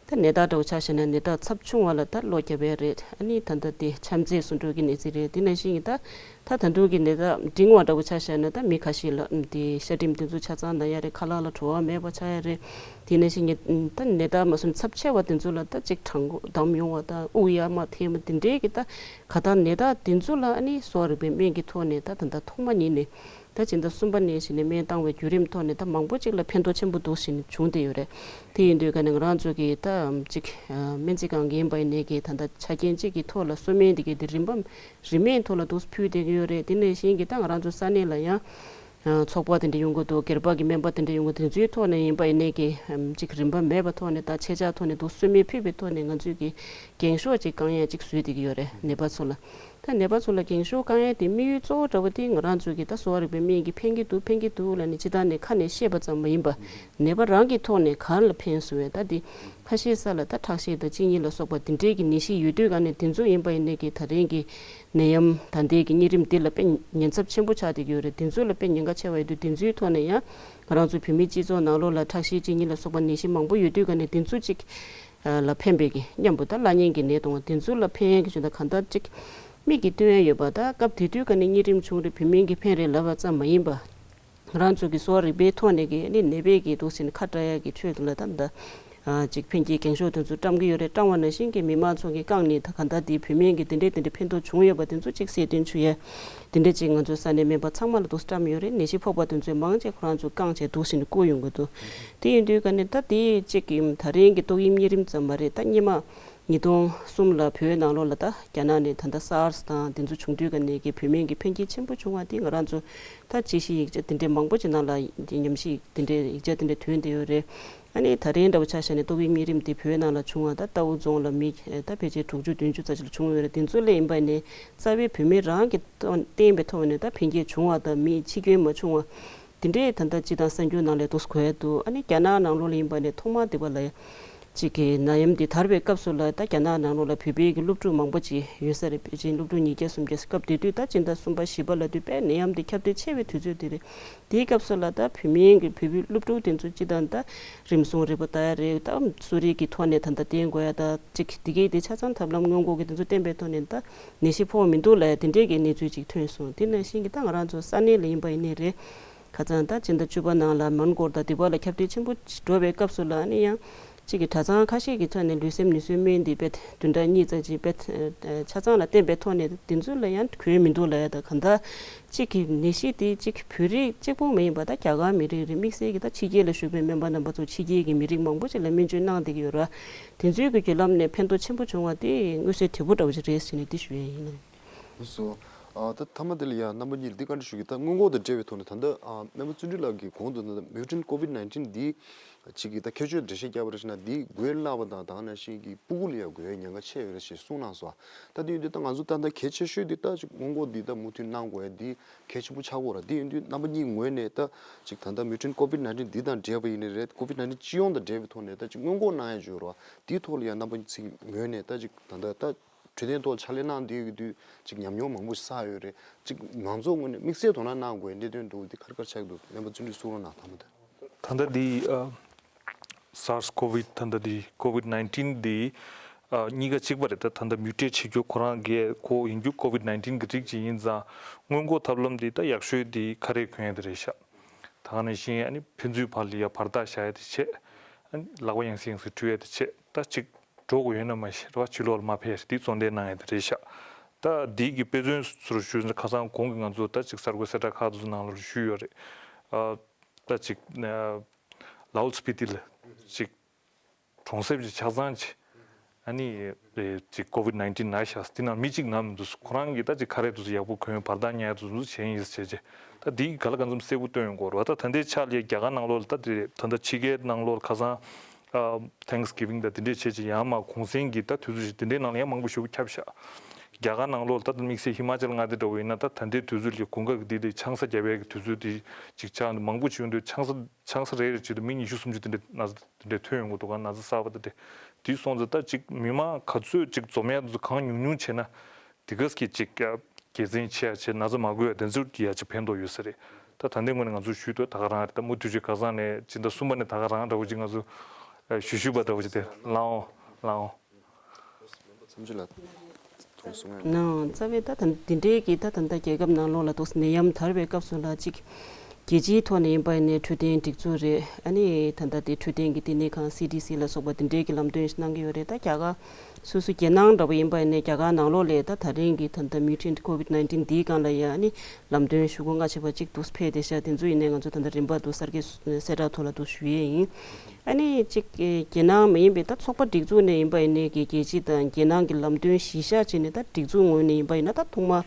ད་ནད་རྟགས་འདྲ་བོ་ཆ་བཞག་ན་ནད་རྟགས་ཚབས་ཆུང་བ་ལ་ད་གློ་རྒྱབ་ཡ་རེད། ཨ་ནི་ད་ད་དེ་ཆམ་ཚད་སོགས་འགྲོ་གི་ནད་རྩིས་རེད། དེ་ནང་བཞིན་གི་ད་ད་ད་དུང་གི་ནད་རྟགས་འབྲིང་བ་འདྲ་བོ་ཆ་བཞག་ན་ད་མི་ཁ་ཤས་ལ་དེ་ཤ་གྲིམ་དེ་ཚོ་ཆ་ཚང་ན་ཡ་རེད། ཁ་ལག་ལ་བྲོ་བ་མེད་པ་ཆགས་ཡ་རེད། དེ་ནང་བཞིན་གི་ད་ནད་རྟགས་མ་སོང་ཚབས་ཆེ་བ་དེ་ཚོ་ལ་ད་ཅིག་གྲང་འགོ་བསྡམས་ཡོང་བ་དང་དབུགས་ཡར་མར་འཐེན་པ་དེ་འདྲའི་གི་ད་ག་ད་ནད་རྟགས་དེ་ཚོ་ལ་ཨ་ནི་གསོ་བ་རིག་པའི་སྨན་གྱི་ཐོག་ནས་ད་ད་ད་ཐོག་མ་ཉིད་ནས་ད་སྤྱི་ཟླ་གསུམ་པ་ནས་བྱས་ནས་སྨན་བཏང་བའི་བརྒྱུད་རིམ་ཐོག་ནས་ད་མང་པོ་ཅིག་ལ་ཕན་ཐོགས་ཆེན་པོ་འདུག་ཟེར་ནས་བྱུང་བསྡད་ཡོད་རེད། དེ་ཡིན་དུས་ཀ་ནས་ང་རང་ཚོ་གི་ད་ཅིག་སྨན་རྩིས་ཁང་གི་ཡིན་པ་ཡིན་ནའི་གི་ད་ད་ཆ་རྐྱེན་གཅིག་གི་ཐོག་ལ་གསོལ་སྨན་འདི་གའི་དེ་རིན་པ་རིན་མེད་ཐོག་ལ་འདུག་ཕུལ་བསྡད་ཀྱི་ཡོད་རེད། དེ་ནང་བཞིན་གི་ད་ང་རང་ཚོ་ས་གནས་ལ་ཡང་ཚོགས་པ་དེ་འདྲ་ཡོང་གི་འདུག་སྒེར་པ་གི་སྨན་པ་དེ་འདྲ་ཡོང་གི་འདུག་དེ་ཚོའི་ཐོག་ནས་ཡིན་པ་ཡིན་ནའི་གི་ཅིག་རིན་པ་མེད་པ་ཐོག་ནས་ད་ཆེད་ཆག་ཐོག་ནས་འདུག་གསོལ་སྨན་ཕུལ་བའི་ཐོག་ནས་ང་ཚོས་གི་འགེངས་ཤོག་ཅིག་བཀང་ཡ་ཅིག་བཟོས་བསྡད་ཀྱི་ཡོད་རེད་ནད་པ་ཚོ་ལ། ད་ནད་པ་ཚོ་ལ་འགེངས་ཤོག་བཀང་ཡ་དེ་དམིགས་ཡུལ་གཙོ་བོ་འདྲ་བོ་དེ་ང་རང་ཚོ་གི་ད་གསོ་བ་རིག་པའི་སྨན་གྱིས་ཕན་གྱི་འདུག་ཕན་གྱི་འདུག་ལབ་ནས་སྤྱིར་བཏང་ནས་ཁ་ནས་བཤད་པ་ཙམ་མ་ཡིན་པ། ནད་པ་རང་གི་ཐོག་ནས་ག་རེ་ལ་ཕན་སོང་བས་ད་དེ་ཁ་ཤས་ས་ལ་ད་ཁྲག་ཤེད་དང་གཅིན་སྙི་ལ་སོགས་པ་དེ་འདྲའི་གི་ནད་གཞི་ཡོད་དུས་ག་ནས་དེ་ཚོ་ཡིན་པ་ཡིན་ནའི་གི་ད་རིང་གི་ནད་ཡམས་ད་ལྟའི་གི་གཉན་རིམས་འདི་ལ་དཔེ་ཉེན་ཚབས་ཆེན་པོ་ཆགས་བསྡད་ཀྱི་ཡོད་རེད། དེ་ཚོ་ལ་དཔེ་ཉེན་ཁ་ཆེ་བ་ཡོད་དུས་དེ་ཚོའི་ཐོག་ནས་ཡང་ང་རང་ཚོ་བོད་མིའི་སྤྱི་ཚོགས་ནང་ལོགས་ལ་ཁྲག་ཤེད་གཅིན་སྙི་ལ་སོགས་པ་ནད་གཞི་མང་པོ་ཡོད་དུས་ག་ནས་དེ་ཚོ་གཅིག་ལ་ཕན་པའི་གི་མཉམ་པོ་ད་བླ་གཉན་གྱི་ནད་དང་དེ་ཚོ་ལ་ཕན་ཡག་གི་ཆུ་ད་གང་ལྟར་གཅིག་མིག་གིས་སྟོན་ཡ་ཡོད་པ། ད་སྐབས་དེ་དུས་ག་ནས་གཉན་རིམས་བྱུང་རེད་བོད་སྨན་གྱིས་ཕན་རེད་ལབ་པ་ཙམ་མ་ཡིན་པ། ང་རང་ཚོ་གི་གསོ་བ་རིག་པའི་ཐོག་ནས་གི་ནི་ནད་པའི་གི་འདུག་ཟེར་ནས་ཁ་བཀྲ་ཡ་གི་ཆོས་དུ་ལ་ད་ད་ཅིག་ཕན་སྐྱེད་འགེངས་ཤོག་དེ་ཚོ་བཀྲམ་གི་ཡོད་རེད། བཀྲམ་བ་ནང་བཞིན་གི་མི་མང་ཚོ་གི་རྐང་ནས་ད་ག་ད་དེ་བོད་སྨན་གི་དེ་འདྲས་དེ་འདྲས་ཕན་ཐོགས་བྱུང་ཡོད་པ་དེ་ཚོ་ཅིག་གསལ་སྟོན་ཞུ་ཡ་དེ་འདྲས་ཅིག་ང་ཚོ་ས་གནས་སྨན་པ་ཚང་མ་ལ་འདུག་བཀྲམ་ཡོད་རེད། ནད་གཞི་ཕོག་པ་དེ་ཚོས་མང་ཆེ་ཁོ་རང་ཚོ་བཀང་བྱས་འདུག་ཟེར་ནས་བསྐུར་ཡོང་གི་འདུག་དེ་ཡིན་དུས་ག་ནས་ད་དེ་ཅིག་གི་ད་རིང་གི་ཏོག་དབྱིབས་གཉན་རིམས་ཙམ་མ་རེད། ད་སྔོན་མ་ ཉིས་སྟོང་གསུམ་ལ་བོད་ནང་ལོགས་ལ་ད་རྒྱ་ནག་ནས་ད་ལྟ་སཱར་སི་དང་དེ་ཚོ་བྱུང་དུས་ཀ་ནས་ཀྱི་བོད་སྨན་གྱི་ཕན་སྐྱེད་ཆེན་པོ་བྱུང་བ་དེ་ང་རང་ཚོ་ད་དཔྱད་གཞི་ཡིག་ཆ་དེ་འདྲའི་མང་པོ་ཅིག་ནང་ལ་ཉམས་ཞིབ་དེ་འདྲའི་ཡིག་ཆ་དེ་འདྲ་ཐོན་བསྡད་ཡོད་རེད། ཨ་ནི་ད་རིང་འདྲ་བོ་ཆ་བཞག་ནས་ཏོག་དབྱིབས་གཉན་རིམས་དེ་བོད་ནང་ལ་བྱུང་བ་ད་རྟའུ་རྫོང་ལ་མི་ད་ཕལ་ཆེར་དྲུག་ཅུ་བདུན་ཅུ་ཙམ་ཅིག་ལ་བྱུང་ཡོད་རེད། དེ་ཚོ་ལ་ཡིན་པ་ནས་རྩ་བའི་བོད་སྨན་རང་གི་བསྟེན་པའི་ཐོག་ནས་ད་ཕན་སྐྱེད་བྱུང་བ་དང་མི་འཆི་སྐྱོན་མ་བྱུང་བ། དེ་འདྲའི་ད་ལྟ་སྤྱི་དང་གསར་འགྱུར་ནང་ལ་འདུག་གོ་ཡ་འདུག་ཨ་ནི་རྒྱ་ནག་ནང་ལོགས་ལ་ཡིན་པ་ནས་ཐོག་མར་དེ་བ་ལ་གཅིག་གི་ནད་ཡམས་འདི་དར་བའི་སྐབས་སུ་ལ་ད་རྒྱ་ནག་ནང་ལོགས་ལ་བོད་པའི་གི་སློབ་ཕྲུག་མང་པོ་ཅིག་ཡོད་ས་རེད། ཕལ་ཆེར་སློབ་ཕྲུག་ཉིས་བརྒྱ་སུམ་བརྒྱ་སྐབས་དེ་དུས་ད་སྤྱི་ཟླ་གསུམ་པ་བཞི་པ་ལ་དུས་དཔེ་ནད་ཡམས་འདི་ཁྱབ་གདལ་ཆེ་བའི་དུས་ཚོད་དེ་རེད། དེའི་སྐབས་སུ་ལ་ད་བོད་སྨན་གྱི་བོད་པའི་སློབ་ཕྲུག་དེ་ཚོ་སྤྱི་དང་ད་རིམས་སྲུང་རིག་པ་ལྟ་ཡ་རེད། ད་གསོ་རིག་གི་ཐོག་ནས་ད་ད་བསྟེན་དགོས་ཡ་ད་གཅིག་དེ་གའི་དེ་ཆ་ཚང་ཐབས་ལམ་སྔོན་འགོག་གི་དེ་ཚོ་བསྟེན་པའི་ཐོག་ནས་ད་ནད་གཞི་ཕོག་མི་འདུག་ལབ་ཡ་དེ་འདྲའི་གི་གནས་ཚུལ་ཅིག་ཐོན་སོང་། དེ་ནང་བཞིན་གྱི་ད་ང་རང་ཚོ་ས་གནས་ལ་ཡིན་པ་ཡིན་ནའི་རེད། ཁ་སང་ད་སྤྱི་ཟླ་བཅུ་པ་ནང་ལ་མོན་གྷོ་དང་དེ་བ་ལ་ཁྱབ་གདལ་ཆེན་པོ་འགྲོ་བའི་སྐབས་སུ་ལ་ནི་ཡང་གཅིག་གི་གྲྭ་ཚང་ཁ་ཤས་ཀྱི་ཐོག་ནས་ལུས་སེམས་ནུས་གསོའི་སྨན་འདི་བེད་བདུན་ཕྲག་གཉིས་ཙམ་ཅིག་བེད་ཆ་ཚང་ལ་བསྟེན་པའི་ཐོག་ནས་དེ་ཚོ་ལ་ཡང་གོན་མི་འདུག་ལབ་ཡ་ད་གང་ལྟར་གཅིག་གི་ནད་གཞི་དེ་གཅིག་བོད་རིགས་གཅིག་པོ་མ་ཡིན་པ་ད་རྒྱ་གར་མི་རིགས་རེད། དམིགས་བསལ་གྱི་ད་ཕྱི་རྒྱལ་ལ་བཞུགས་པའི་སྨན་པ་རྣམ་པ་ཚོ་ཕྱི་རྒྱལ་གྱི་མི་རིགས་མང་པོ་ཅིག་ལ་སྨན་བཅོས་གནང་བསྡད་ཀྱི་ཡོད་ར། དེ་ཚོའི་གི་བརྒྱུད་ལམ་ནས་ཕན་ཐོགས་ཆེན་པོ་བྱུང་བ་དེ་མངོན་གསལ་དོད་པོ་འདྲ་བོ་ཅིག་རེད་ཟེར་ནས་འདི་ཞུ་ཡ་ཡིན། ལགས་སོ། ཨ་ད་མཐའ་མ་དེ་ལ་ཡང་རྣམ་པ་གཉིས་ལ་འདི་བཀའ་འདྲི་ཞུ་གི། ད་སྔོན་འགོག་དང་འབྲེལ་བའི་ཐོག་ནས་ད་ལྟ་ཨ་སྨན་པ་བརྩོན་འགྲུས་ལགས་ཀྱིས་གོང་དུ་ད་ལྟ་mutant COVID nineteen འདི་གཅིག་གིས་ད་ཁྱད་ཆོས་འགྲེལ་བཤད་བརྒྱབ་པ་རེད་ཟེར་ན། འདི་འགོས་སླ་བ་དང་དེ་ནང་བཞིན་གྱི་ཕྲུ་གུ་ལ་ཡང་འགོས་ཡ་ཉེན་ཁ་ཆེ་ཡོད་རེད་ཞེས་གསུངས་གནང་སོང་། ད་དེ་ཡིན་དུས་ད་ང་ཚོ་ད་ལྟ་གལ་ཆེ་ཤོས་འདི་ད་ཅིག་སྔོན་འགོག་འདི་ད་མུ་མཐུད་གནང་དགོས་ཡ་འདི་གལ་ཆེན་པོ་ཆགས་ཀྱི་ཡོད་རེད། དེ་ཡིན་དུས་རྣམ་པ་གཉིས་ངོས་ནས་ད་ཅིག་ད་ལྟ་mutant COVID nineteen འདི་དང་འབྲེལ་བ་ཡིན་ནའི་རེད། COVID nineteen སྤྱི་ཡོངས་དང་འབྲེལ་བའི་ཐོག་ནས་ད་ཅིག་སྔོན་འགོག་གནང་ཡ་ཅིག་ཡོད་རེད་བ། དེའི་ཐོག་ལ་ཡང་རྣམ་པ་ཚོའི་ངོས་ནས་ད་ཅིག་ད་ལྟ་ད་འཕྲོད་བསྟེན་ཐོག་ཕྱག་ལས་གནང་བསྡད་ཡོད་དུས་ཅིག་ཉམས་མྱོང་མང་པོ་ཞིག་བསགས་ཡོད་རེད། ཅིག་མང་ཚོགས་ངོས་ནས་དམིགས་བསལ་དོ་སྣང་གནང་དགོས་ཡ་གནད་དོན་འདྲ་བོ་འདི་ག་རེ་ག་རེ་ཆགས་འདུག་སྨན་པ་བརྩོན་འགྲུས་གསུང་རོགས་གནང་། ཐ་མ་དེ། ད་ལྟ་འདི་ཨ་SARS COVID ད་ལྟ་འདི COVID nineteen འདི་ཨ་གཉིས་ཀ་གཅིག་པ་རེད། ད་ད་ལྟ་mutate བྱེད་རྒྱུ་ཁོ་རང་གི་ཁོ་ཡིན་རྒྱུ་COVID nineteen གི་རིགས་ཅིག་ཡིན་ཙང་སྔོན་འགོག་ཐབས་ལམ་འདི་ད་ཡག་ཤོས་འདི་ཁ་རས་གོན་ཡ་དེ་རེད་ཤག་ད་ག་ནང་བཞིན་ཨ་ནི་ཕན་ཚུན་བར་ལ་ཡ་བར་ཐག་བཞག་ཡ་དེ་བྱས། ཨ་ནི་ལག་པ་ཡང་སེ་ཡང་སེ་འཁྲུ་ཡ་དེ་བྱས། ད་ཅིག་འགྲོ་དགོས་ཡོད་ན་མ་ཤེས་རེད་བ། ཕྱི་ལོགས་ལ་མ་ཕེབས་ཡ་དེ་གཙོ་འདི་གནང་ཡ་དེ་རེད་ཤག་ད་འདི་གི་དཔེ་མཚོན་ཟུར་ཞུས་ན་ཁ་སང་གོང་གི་ང་ཚོ་ད་ཅིག་གསར་འགོད་གསལ་བསྒྲགས་ཁག་དེ་ཚོ་ནང་ལ་ཞུས་ཡོད་རེད། ཨ་ད་ཅིག་ཨ་ལའོལ་སྤི་ཏི་ལ་ཅིག་གྲོང་གསེབ་ཅིག་ཆ་ཚང་ཅིག་ཨ་ནི་ཨེ་ཅིག་COVID nineteen ན་ཤག་དེ་ནང་མི་གཅིག་ན་མི་འདུག་ཁོ་རང་གིས་ད་ཅིག་ཁ་རས་དེ་ཚོ་ཡག་པོ་གོན་བར་ཐག་ཉར་དེ་ཚོ་བྱས་ཡིན་ཟེར་བྱས། ད་དེ་ག་ལ་གང་འཚམ་གསལ་པོ་སྟོན་ཡོང་གི་ཡོད་རེད་བ། ད་ད་ལྟའི་ཆ་ལ་རྒྱ་གར་ནང་ལོགས་ལ་ད་དེ་ད་ལྟ་ཕྱི་རྒྱལ་ནང་ལོགས་ལ་ཁ་སང་ཨ་Thanksgiving ད་དེ་འདྲས་བྱས་བྱས་ཡང་མ་གུང་སེང་གི་ད་དུས་ཚོད་ཅིག་དེ་འདྲའི་ནང་ལ་ཡང་མང་པོ་ཞེ་པོ་ཁྱབ་ཤག་རྒྱ་གར་ནང་ལོགས་ལ་ད་དམིགས་བསལ་ཧི་མ་ཅལ་མངའ་སྡེ་འདྲ་བོ་ཡིན་ན་ད་ད་ལྟའི་དུས་ཚོད་ལ་གོང་ཁ་གི་དེ་དེ་ཆང་ས་བརྒྱབ་པའི་གི་དུས་ཚོད་དེ་ཅིག་ཆགས་འདུག་མང་པོ་བྱུང་དུས་ཆང་ས་ཆང་ས་རེ་རེ་བྱེད་དུ་མི་ཉི་ཤུ་སུམ་ཅུ་དེ་འདྲ་ན་ཚ་དེ་འདྲ་ཐོན་ཡོང་གི་འདུག་ག་ན་ཚ་གསར་པ་དེ་འདྲ། དེ་སོང་ཙང་ད་ཅིག་མི་མང་ག་ཚོད་ཅིག་འཛོམས་ཡ་དེ་ཚོ་གང་ཉུང་ཉུང་བྱས་ན་དེ་ག་གི་ཅིག་དགེ་མཚན་ཆེ་ཡ་བྱས། ན་ཚ་མ་འགོས་ཡ་དེ་ཚོ་གི་ཡ་ཅིག་ཕན་ཐོགས་ཡོད་ས་རེད། ད་ད་ལྟའི་ངོས་ནས་ང་ཚོ་ཞུས་དོན་ད་ག་རང་རེད། ད་མུ་མཐུད་ཅིག་ཁ་སང་ནས་སྤྱི་ཟླ་གསུམ་པ་ནས་ད་ག་རང་འདྲ་བོ་ཅིག་ང་ཚོ་ཞུ་ཞུས་པ་འདྲ་བོ་ཅིག་དེ་ལའོ་ལའོ། ནང་རྩ་བའི་ད་ད་འདི་འདྲའི་གི་ད་ད་ལྟ་རྒྱལ་ཁབ་ནང་ལོགས་ལ་ཏོག་ཙམ་ནད་ཡམས་དར་བའི་སྐབས་སུ་ལ་ཅིག་རྒྱལ་སྤྱིའི་ཐོག་ནས་ཡིན་པ་ཡིན་ནའི་འཕྲོད་བསྟེན་སྒྲིག་འཛུགས་རེད། ཨ་ནི་ད་ལྟ་དེ་འཕྲོད་བསྟེན་གི་བསྟི་གནས་ཁང་CDC ལ་སོགས་པ་འདི་འདྲའི་གི་ལམ་སྟོན་ཞིག་གནང་གི་ཡོད་རེད། ད་རྒྱ་གར་སོ་སོ་རྒྱལ་ནང་འདྲ་པོ་ཡིན་པ་ཡིན་ནའི་རྒྱ་གར་ནང་ལོགས་ལ་ད་ད་རིང་གི་ད་ལྟ་mutant COVID nineteen འདིའི་སྒང་ལ་ཡ་ཨ་ནི་ལམ་སྟོན་ཞུ་སྒོ་སྔ་ཕྱི་བ་ཅིག་ཏོག་ཙམ་ཕེབས་བསྡད་ཤག་དེ་ཚོ་ཡིན་ནའི་ང་ཚོ་ད་ལྟ་རིམ་པ་ཏོག་ཙམ་གསལ་བསྒྲགས་ཐོག་ལ་ཏོག་ཙམ་ཞུ་ཡས་ཡིན། ཨ་ནི་གཅིག་གི་རྒྱལ་ནང་མ་ཡིན་པའི་ད་ཚོགས་པ་སྒྲིག་འཛུགས་ནས་ཡིན་པ་ཡིན་ནའི་གི་རྒྱལ་སྤྱི་དང་རྒྱལ་ནང་གི་ལམ་སྟོན་གཞི་བཞག་བྱས་ནས་ད་སྒྲིག་འཛུགས་ངོས་ནས་ཡིན་པ་ཡིན་ན་ད་ཐོག་མ་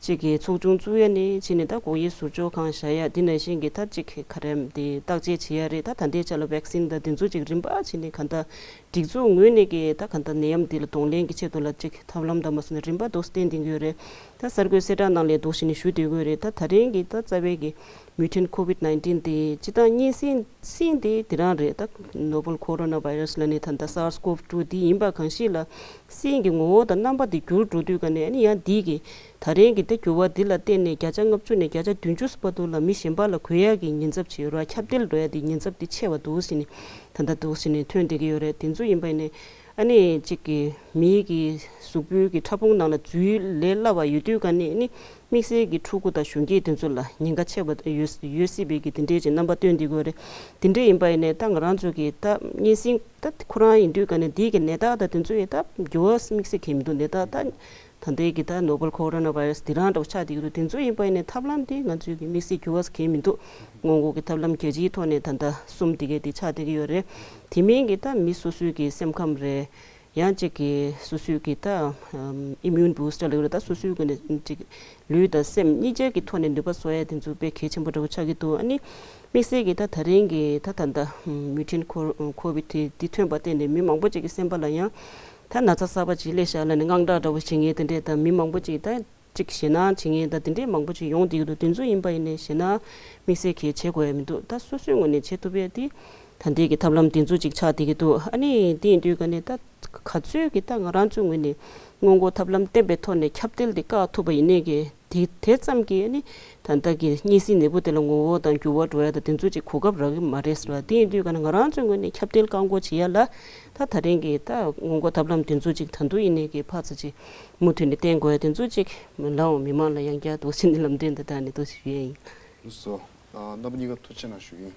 གཅིག་གི་ཚོགས་ཆུང་བཙུགས་ཡ་ནས་བྱས་ནས་ད་སྒོ་དབྱེ་ཟུར་འཇོག་ཁང་བཞག་ཡ་དེ་ནང་བཞིན་གི་ད་གཅིག་གི་ག་རེ་དེ་བརྟག་དཔྱད་བྱེད་ཡ་རེད། ད་ད་ལྟའི་ཆ་ལ་vaccine དང་དེ་ཚོ་གཅིག་རིམ་པ་བྱས་ནས་གང་ལྟར་སྒྲིག་འཛུགས་ངོས་ནས་གི་ད་གང་ལྟར་ནད་ཡམས་འདི་ལ་གདོང་ལེན་གི་ཆེད་དུ་ལ་གཅིག་ཐབས་ལམ་དང་མ་སོང་ནས་རིམ་པ་འདུག་སེ་བསྟན་བསྡད་ཀྱི་ཡོད་རེད། ད་གསར་འགོད་གསལ་བསྒྲགས་ནང་ལས་འདུག་བྱས་ནས་ཞུ་བསྡད་ཀྱི་ཡོད་རེད། ད་ད་རིང་གི་ད་རྩ་བའི་གི་mutant COVID nineteen དེ་སྤྱིར་བཏང་གཉན་སྲིན་སྲིན་དེ་དེ་རང་རེད། ད་novel coronavirus ལ་ནི་ད་ལྟ་SARS-CoV two འདི་ཡིན་པ་གང་ཞིག་ལ་སྲིན་གྱི་ངོ་བོ་དང་རྣམ་པ་དེ་འགྱུར་འགྲོ་དུས་ཀ་ནས་ཨ་ནི་ཡང་འདི་གི་ད་རིང་གི་ད་འགྱུར་བ་འདི་ལ་བརྟེན་ནས་བརྒྱ་ཆ་ལྔ་བཅུ་ནས་བརྒྱ་ཆ་བདུན་ཅུ་བར་དུ་ལ་མི་གཞན་པ་ལ་འགོས་ཡག་གི་ཉེན་ཚབས་ཆེ་བ་ར་ཁྱབ་གདལ་འགྲོ་ཡག་དེ་ཉེན་ཚབས་དེ་ཆེ་བ་འདུག་ཟེར་ནས་ད་ལྟ་འདུག་ཟེར་ནས་ཐོན་བསྡད་ཀྱི་ཡོད་རེད། དེ་ཚོ་ཡིན་པ་ཡིན་ནས་ཨ་ནི་གཅིག་གི་མིའི་གི་གཟུགས་པོའི་གི་ཕྲ་ཕུང་ནང་ལ་འཛུལ་ལས་སླ་བ་ཡོད་དུས་ཀ་ནས་ཨ་ནི། དམིགས་བསལ་གྱི་ཕྲུ་གུ་དང་གཞོན་སྐྱེས་དེ་ཚོ་ལ་ཉེན་ཁ་ཆེ་བ་ཡོད་ཡོད་སྲིད་པའི་གི་དེ་འདྲའི་ཅིག་རྣམ་པ་སྟོན་བསྡད་ཀྱི་ཡོད་རེད། དེ་འདྲ་ཡིན་པ་ཡིན་ནའི་ད་ང་རང་ཚོ་གི་ད་གཉན་སྲིན་ད་ཁོ་རང་ཡིན་དུས་ཀ་ནས་འདི་གི་ནད་རྟགས་དང་དེ་ཚོ་ཡི་ད་འགྱུར་བ་དམིགས་བསལ་གང་ཡང་མི་འདུག་ནད་རྟགས་ད་ད་ལྟའི་གི་ད་novel coronavirus འདི་རང་འདྲ་བོ་ཆགས་བསྡད་ཀྱི་འདུག་དེ་ཚོ་ཡིན་པ་ཡིན་ནའི་ཐབས་ལམ་དེ་ང་ཚོའི་གི་དམིགས་བསལ་འགྱུར་བ་གང་ཡང་མི་འདུག་སྔོན་འགོག་གི་ཐབས་ལམ་རྒྱལ་སྤྱིའི་ཐོག་ནས་ད་ལྟ་གསུམ་དེ་གའི་དེ་ཆགས་བསྡད་ཀྱི་ཡོད་རེད། དེ་མིན་གྱི་ད་མི་སོ་སོའི་གི་སེམས་ཁམས་རེད། ཡང་གཅིག་གི་སོ་སོའི་གི་ད་ཨམ་immune booster་ལབ་ཡོད་རེད། ད་སོ་སོའི་གི་ནས་གཅིག་ལུས་དང་སེམས་གཉིས་ཆ་གི་ཐོག་ནས་ནུས་པ་གསོ་ཡ་དེ་ཚོ་དཔེ་གལ་ཆེན་པོ་འདྲ་བོ་ཆགས་ཀྱི་འདུག་ཨ་ནི་དམིགས་བསལ་གྱི་ད་ད་རིང་གི་ད་ད་ད་mutant co- COVID་དེ་འདི་ཐོན་པ་བརྟེན་ནས་མི་མང་པོ་ཅིག་གི་སེམས་པ་ལ་ཡང་ད་ན་ཚ་གསར་པ་ཅིག་སླེབས་ཤག་ལབ་ནས་དངངས་སྐྲག་འདྲ་བོ་བྱེད་མཁན་དེ་འདྲས་དང་མི་མང་པོ་ཅིག་ད་ཅིག་ཞེད་སྣང་བྱེད་མཁན་དང་དེ་འདྲས་མང་པོ་ཅིག་ཡོང་བསྡད་ཀྱི་འདུག་དེ་ཚོ་ཡིན་པ་ཡིན་ནའི་ཞེད་སྣང་དམིགས་བསལ་གྱིས་བྱེད་དགོས་ཡ་མི་འདུག་ད་སོ་སོའི་ངོས་ནས་བྱེད་ཐུབ་ཡ་དེ་ད་ལྟའི་གི་ཐབས་ལམ་དེ་ཚོ་ཅིག་ཆགས་བསྡད་ཀྱི་འདུག་ཨ་ནི་དེ་ཡིན་དུས་ཀ་ནས་ད་ག་ཚོད་ཀྱི་ད་ང་རང་ཚོའི་ངོས་ནས་སྔོན་འགོག་ཐབས་ལམ་བསྟེན་པའི་ཐོག་ནས་ཁྱབ་གདལ་དེ་བཀག་ཐུབ་པ་ཡིན་ནའི་གི་དེ་དེ་ཙམ་གྱིས་ཨ་ནི་ད་ལྟ་གི་གཉན་སྲིན་ནད་འབུ་དེ་ལ་ངོ་བོ་དང་འགྱུར་བ་འགྲོ་ཡ་དང་དེ་ཚོ་ཅིག་གོ་སྐབས་རག་གི་མ་རེད་ཟེར་བ། དེ་ཡིན་དུས་ཀ་ནས་ང་རང་ཚོའི་ངོས་ནས་ཁྱབ་གདལ་བཀག་འགོག་བྱེད་ཡ་ལ་ད་ད་རིང་གི་ད་སྔོན་འགོག་ཐབས་ལམ་དེ་ཚོ་ཅིག་ད་དུང་ཡིན་ནའི་གི་ཕར་ཚུར་ཅིག་མུ་མཐུད་ནས་བསྟེན་དགོས་ཡ་དེ་ཚོ་ཅིག་ལའང་མི་མང་ལ་ཡང་བསྐྱར་འདུག་སེ་ནས་ལམ་སྟོན་དང་སྦྲགས་ནས་འདུག་སེ་ཞུ་ཡ་ཡིན། ལགས་སོ། ཨ་རྣམ་པ་གཉིས་ཀ་ཐུགས་རྗེ་གནང་ཞུ་ཡིན།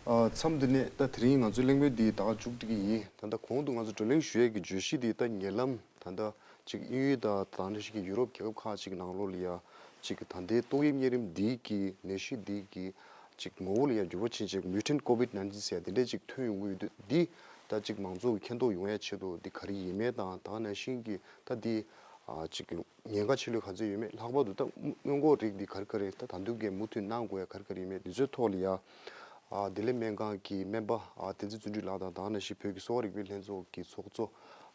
ཨ་མཚམས་འདི་ནས་ད་དེ་རིང་ང་ཚོའི་གླེང་མོལ་འདི་ད་ག་མཇུག་སྒྲིལ་གྱི་ཡིན། ད་ལྟ་གོང་དུ་ང་ཚོ་བགྲོ་གླེང་ཞུ་ཡས་ཀྱི་བརྗོད་གཞི་འདི་ད་ཉེ་ལམ་ད་ལྟ་ཅིག་དབྱིན་ཡུལ་དང་ད་ནང་བཞིན་གྱི་ཡུ་རོབ་རྒྱལ་ཁབ་ཁག་ཅིག་ནང་ལོགས་ལ་ཡ་ཅིག་ད་ལྟའི་ཏོག་དབྱིབས་གཉན་རིམས་འདི་གི་ནད་གཞི་འདི་གི་ཅིག་ངོ་བོ་ལ་ཡང་འགྱུར་བ་ཕྱིན་ཅིག་mutant COVID nineteen་ཟེར་ཡ་དེ་འདྲས་ཅིག་ཐོན་ཡོང་གི་ཡོད་དུས་འདི་ད་ཅིག་མང་ཚོགས་ཀྱི་མཁྱེན་རྟོགས་ཡོང་ཡ་ཆེད་དུ་འདི་ག་རེ་ཡིན་མིན་དང་ད་ག་ནང་བཞིན་གྱི་ད་འདི་ཨ་ཅིག་ཉེན་ཁ་ཆེ་ལོས་ག་ཚོད་ཡོད་མེད། ལྷག་པར་དུ་ད་སྔོན་འགོག་རིགས་འདི་ག་རེ་ག་རེ་ད་ད་དུང་གི་མུ་མཐུད་གནང་དགོས་ཡ་ག་རེ་ག་རེ་ཡོད་མེད་འདི་ཚོའི་ཐོག་ལ་ཡ་ཨ་བདེ་ལེགས་སྨན་ཁང་གི་སྨན་པ་ཨ་བསྟན་འཛིན་བརྩོན་འགྲུས་ལགས་དང་ད་ག་ནང་བཞིན་བོད་ཀྱི་གསོ་བ་རིག་པའི་ལྷན་ཚོགས་ཀྱི་ཚོགས་གཙོ་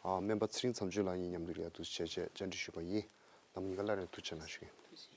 ཨ་སྨན་པ་ཚེ་རིང་མཚམས་གཅོད་ལགས་གཉིས་མཉམ་དུ་ལ་ཡ་འདུག་སེ་བྱས་བྱས་བཅར་འདྲི་ཞུས་པ་ཡིན། རྣམ་པ་གཉིས་ཀ་སླར་ཡང་ཐུགས་རྗེ་གནང་ཞུ་གི་ཡིན།